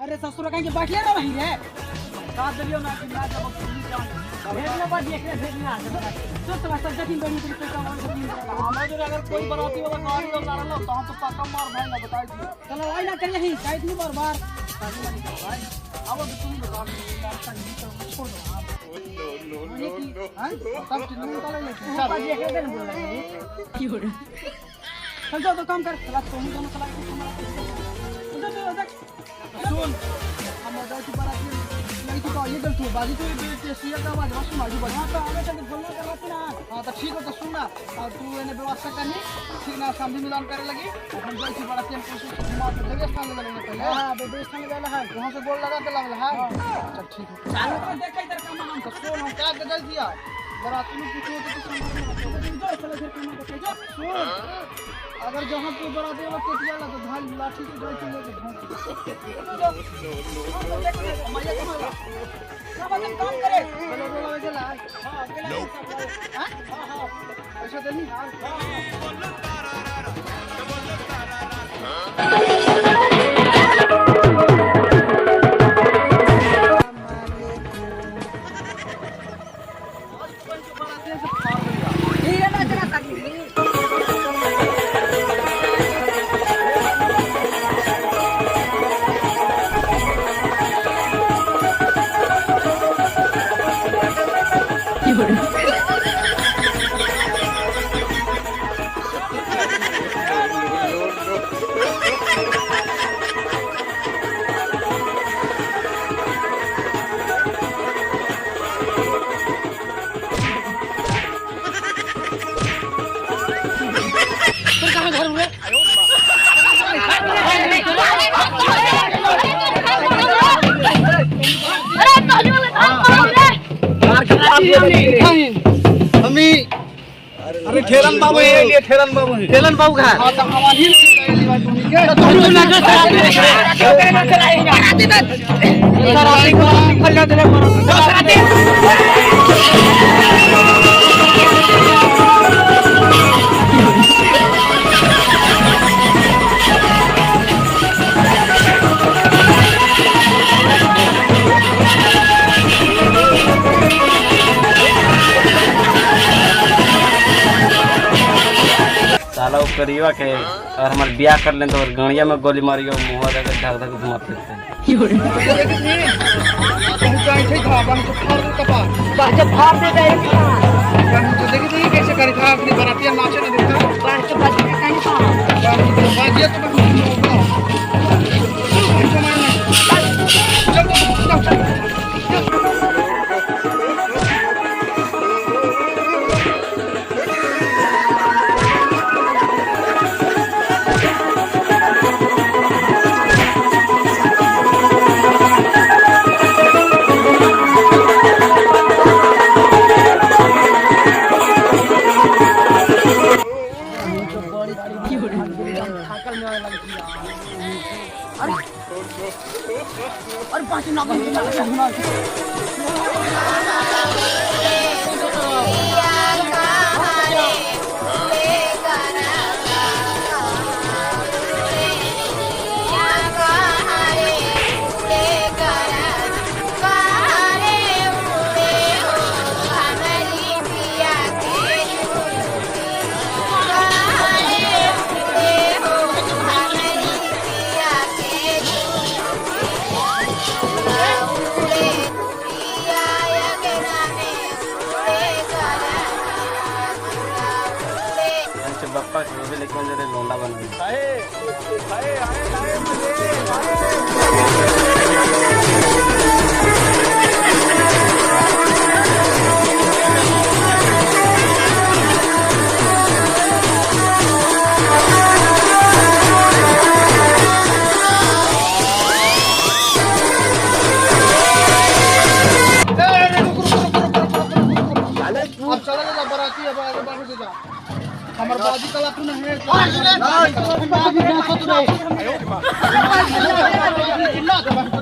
अरे ससुर कहीं के बैठले रही रे। का दिलियो ना कि ना जब सुनी जान। भेज ना बाजी एकरे भेज ना। चल चल सब जखिन बनी तेरे पैसा मान के दिन। हमरा जो अगर कोई बराती वाला गाड़ी वाला रहलो तो हम तो पक्का मार भाई ना बताई दी। चलो आई ना करिए ही काहे इतनी बार बार। भाई अब तुम बता यार संगीत तो छोड़ दो आप। No, no, no, no. हां तब चिन्ह निकाले ले। चल बाजी एकरे देन बोल रही। की हो रे? चल जाओ तो काम कर। चला तुम दोनों चला के हमारा। चल चल देख। सुन हम जाई छी बराती नहीं तो ये गलत हो बाजी तो ये टेसिया का आवाज सुन आजू बाजू। हां तो आवे चल बोलना कर रहा ना। हां तो ठीक हो तो सुन ना और तू एने व्यवस्था करनी ठीक ना समझी मिलान करे लगी हम जाई छी बराती हम कोशिश घुमा के देवे स्थान ले लेंगे पहले। हां बेबे स्थान ले जाला है। वहां से गोल लगा के लागल है। चल ठीक है चालू कर देख इधर काम हम तो सुन हम का के जाई दिया बराती में कुछ हो तो सुन जो चलो फिर काम देखे जो। सुन अगर जहां पे बराती वाला केटिया लगा तो धान लाठी से जाई चले के भोंक जो मैया कमाला ना बदन काम करे। चलो बोला गेला। हां गेला। हां हां पैसा देनी। हां हीरे ना चला ताकी। No, no, no. तुम कहां घर हुए? अरे तोहनी वाला धान करो रे। हमी अरे ठेलन बाबू ये लिए ठेलन बाबू है ठेलन बाबू घर। हां तो हमारी के तुम ना जो सराती खल्ला दिले मरो सराती। साला वो करीबा के और हमार ब्याह कर लें तो और गणिया में गोली मारियो मुंह दे के धक धक घुमा फिरते हैं। पहुंचाई छै था बन तो फाड़ दे कपा बाह जब फाड़ दे जाए बन तो देखी देखी कैसे करे था अपनी बरातिया नाचे ना देखता बाह तो बच के कहीं था बन तो बाजिया तो बन चल चल चल। अरे पांच ना बन बप्पा के भी लेकिन जरे लोंडा बन गई। अब चला जा बराती अब आगे बढ़ जा हमर बाजी कला तू नहीं है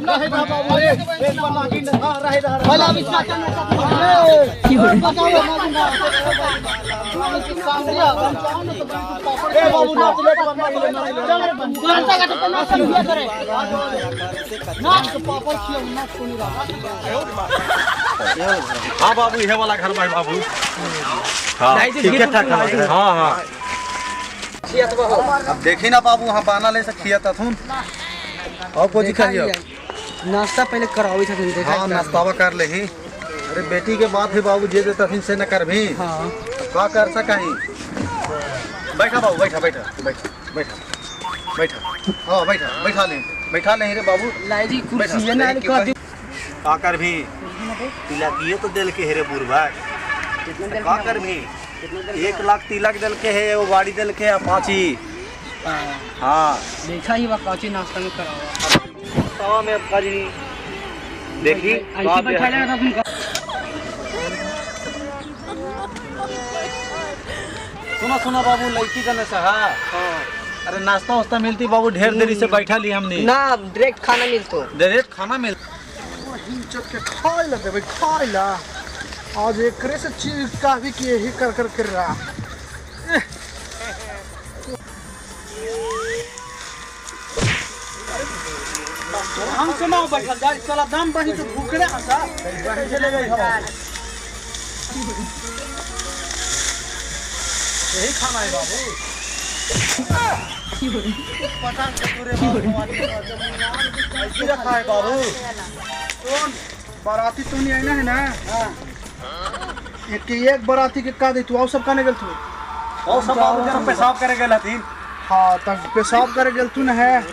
नहीं बाबू रे एक बार नागिन हां रहे रहे भला अभी चाचा ना चाचा बचाओ नागिन ए बाबू नाच ले नाच ले का तो नाच लिया करे नाच के पापड़ खिया नाच कोनी रहा। हां बाबू इहे वाला घर भाई बाबू। हां ठीक है ठाक। हां हां अब देखी ना बाबू वहाँ बाना ले से खिया थुन और को जी खाइयो नाश्ता पहले करावी था देखा। हां नाश्तावा कर लेही। अरे बेटी के बात है बाबू जे देता फिर से न कर भी। हां का कर सकही। बैठा बाबू बैठा बैठा बैठा बैठा बैठा। हां बैठा बैठा ले रे बाबू। लाई जी कुर्सी है ना का कर भी तिलक ये तो दिल के हेरे बुरबा का कर भी 1 लाख तिलक दिल के है वो गाड़ी दिल के है पांची। हाँ देखा ही काची नाश्ता में करावा तवा में अब काजी देखी ऐसे बैठा लेना था तुमको। सुना सुना बाबू लड़की का सहा। अरे नाश्ता वास्ता मिलती बाबू ढेर देरी से बैठा ली हमने ना डायरेक्ट खाना मिलतो डायरेक्ट खाना मिल के खाए ला देबे खाए ला आज एकरे से चीज का भी के ही कर कर कर रहा। हम सुनाओ बैठल जा चला दाम बही तो भूखड़े हसा चले गई हम यही खाना है बाबू। पता चतुरे बाबू ऐसे रखा है बाबू। कौन बाराती तो नहीं आई ना है ना। हां एक एक बाराती के का दे तू और सब खाने गेल तू और सब बाबू जरा पेशाब करे गेल हथिन। हाँ तब पेशाब करे गेल तू न है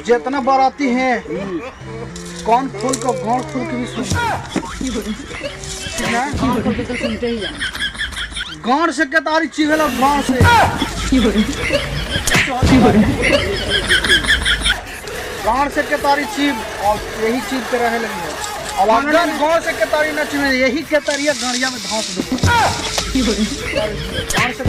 जितना बाराती हैं कौन खोल को गांव खोल के भी सुन ना खोल के तो सुनते ही हैं गांव से के तारी चिघला गांव से गांव से के तारी चीज और यही चीज के रहे लगी है। अब अगर गांव से के तारी न चिमे यही के तारिया गाड़िया में धंस दो गांव से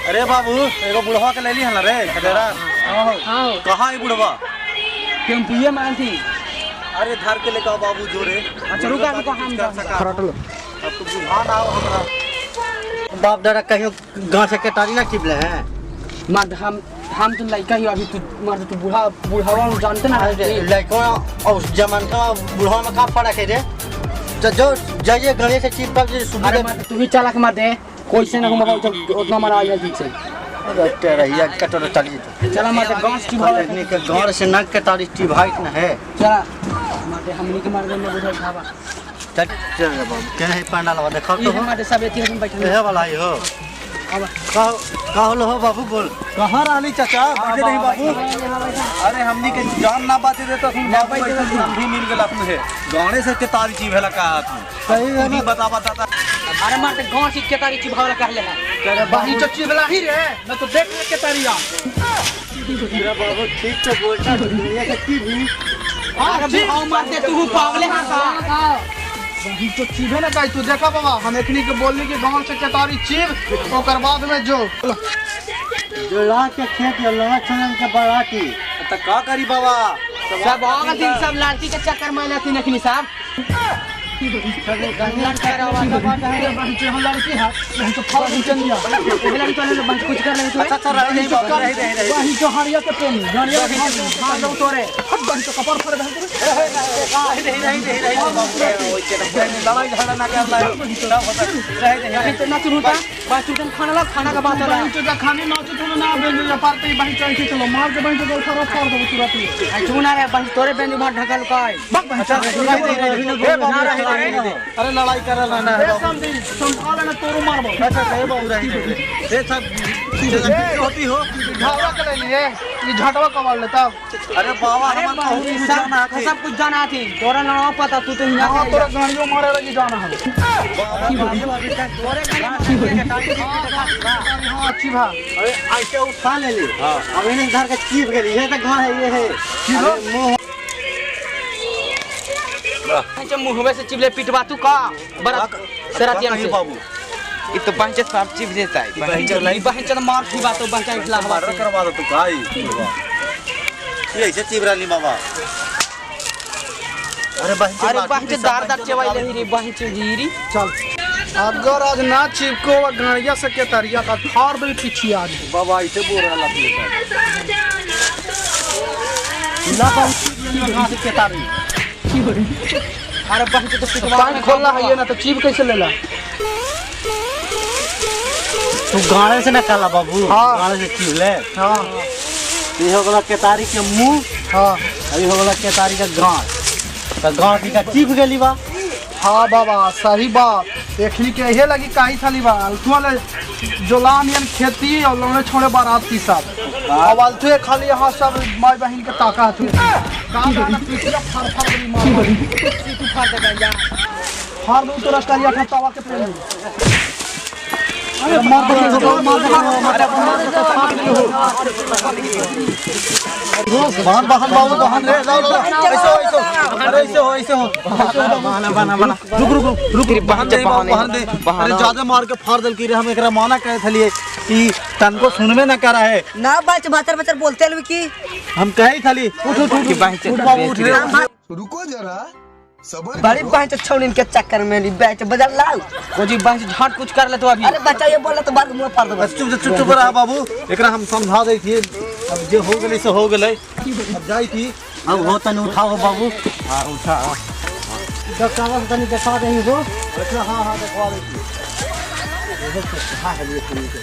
अरे बाबू एगो बुढ़वा के ले ली हन रे खदेरा। कहाँ है बुढ़वा टेम्पुए में थी। अरे धर के लेके आओ बाबू जोरे। अच्छा रुका रुका हम अब तो बुढ़ा ना आओ हमरा बाप दादा कहियो गांव से केतारी ना चिपले हैं मर्द हम तो लड़का ही अभी तू मर्द तू बूढ़ा बुढ़ावा जानते ना लड़का और जमाना बुढ़वा में का फर्क है रे। तो जो जाइए गणे से चिप पर सुबह अरे मर्द तू ही चालाक मत दे कोई से ना घुमा तो उतना मरा आया ठीक से अरे रहिया कटोर चली चला मर्द गांव से चिभाई के गांव से नक के तारी चिभाई न है। चला मर्द हमनी के मार दे में बुझा खावा चल चल रे बाबू के है पंडाल वाला देखो तो ये मर्द सब एथी हम बैठल हे वाला ही हो। अब कहो हो बाबू बोल कहाँ रहली चाचा बैठे नहीं बाबू। अरे हमनी के जान ना बाते देता सुन बाबू भी मिल गेल अपने है गाने से केतारी चीज भेला का तू सही है नहीं बता बताता। अरे मर्द गांव से केतारी चिभावला कहले है अरे बाही चच्ची वाला ही रे न तो देख ले केतारिया। मेरा बाबू ठीक से बोलता दुनिया के की भी। अरे बुढ़ाओ मर्द तू पागल है का वही तो चीभे ना तू देखा बाबा हम एकनी के बोलनी कि गांव से केतारी चीभ ओकर बाद में जो जो ला के खेत या ला छलन के बाराती त का करी बाबा सब आ गए सब लालची के चक्कर में लेती नखनी साहब कुछ कर ले अच्छा रही बाबू रही रही वही जो हरिया के पेनी हरिया के हां दो तोरे हट बन तो कपर पर बहन रही रही रही रही बाबू लड़ाई झगड़ा ना कर ला रही रही तो ना चुनता बस चुटन खाना ला खाना का बात बहन चोदा खाने ना चुटन ना बेंजू पार पे बहन चल चलो मार के बहन चोदा सारा फाड़ दो तुरंत आई चुना रे बहन तोरे बेंजू भात ढकल काय अच्छा रही रही हे बाबू रही रही। अरे लड़ाई करल ना ए समझी संभाल ना तोरो मारबो। अच्छा हे बाबू रही रही ए सब होती हो झावरा के लेनी है ये झटवा कबाड़ लेता। अरे बाबा हम कहूं कुछ जाना थी सब कुछ जाना थी तोरा ना पता तू तो हिना हां तोरा गाड़ियों मारे लगी जाना है तोरे गाड़ी हां अच्छी भा। अरे ऐसे उठा ले ली। हां अब इन्हें धर के चीप गेली ये तो गांव है ये है मुंह बहन मुंहवे से चिबले पिटवा तू का बड़ा सरातियन से बाबू ई तो बहन सब चिप देता है। बहन ई बहन मार खीबा तो बहन इटला हवा मर्डर करवा दो तू काई ये ऐसे चिबराली बाबा। अरे बहन अरे बहन दार दार चेवाई ले रे बहन गिरी। चल अगर आज ना चिपको गाड़िया से के तरिया का फाड़ दे पीछे आज बाबा ऐसे बोल रहा लग ला बाबू से के तारी। अरे बहन तो पिटवा पैंट खोलना है ये ना तो चीप कैसे लेला तू गाड़े से ना काला बाबू। हाँ। गाड़े से चिवले। हां ये हो गला केतारी के मुंह। हां अभी हो गला केतारी का गांठ, तो गांठ का चिप गेली बा। हाँ बाबा सही बात एखनी के इहे लगी काही थाली बा अल्थुआ ले जोलान यान खेती और लौने छोड़े बारात की सब अब अल्थुए खाली यहाँ सब माई बहन के ताका हथु काम गाना पीछे फर फर गई मार तू फाड़ दे जा फाड़ दू तोरा करिया ठतावा के प्रेम। अरे मार दे मार दे मार दे बहन बहन बाबू बहन रे लाओ लाओ ऐसे हो ऐसे हो। अरे ऐसे हो ऐसे हो बहाना बहाना बहाना रुक रुक रुक बहन दे बहन दे। अरे ज्यादा मार के फाड़ दल की रे हम एकरा माना कहे थलिए कि तनको सुनबे ना करा है ना बच बचर बचर बोलते हलु की हम कहे थली उठ उठ उठ उठ बाबू उठ रे। रुको जरा सबर बड़ी बहन छौनिन के चक्कर में ली बैठ बदल लाओ कोजी बहन झट कुछ कर ले तो अभी। अरे बच्चा ये बोला तो बाद मुंह फाड़ दो। बस चुप चुप चुप रहा बाबू एकरा हम समझा दै थिए अब जे हो गेलै से हो गेलै अब जाई थी अब हो तनी उठाओ बाबू। हां उठा डॉक्टर तनी देखा देही हो। अच्छा हां हां देखवा दै छी। हां है ये सुनी के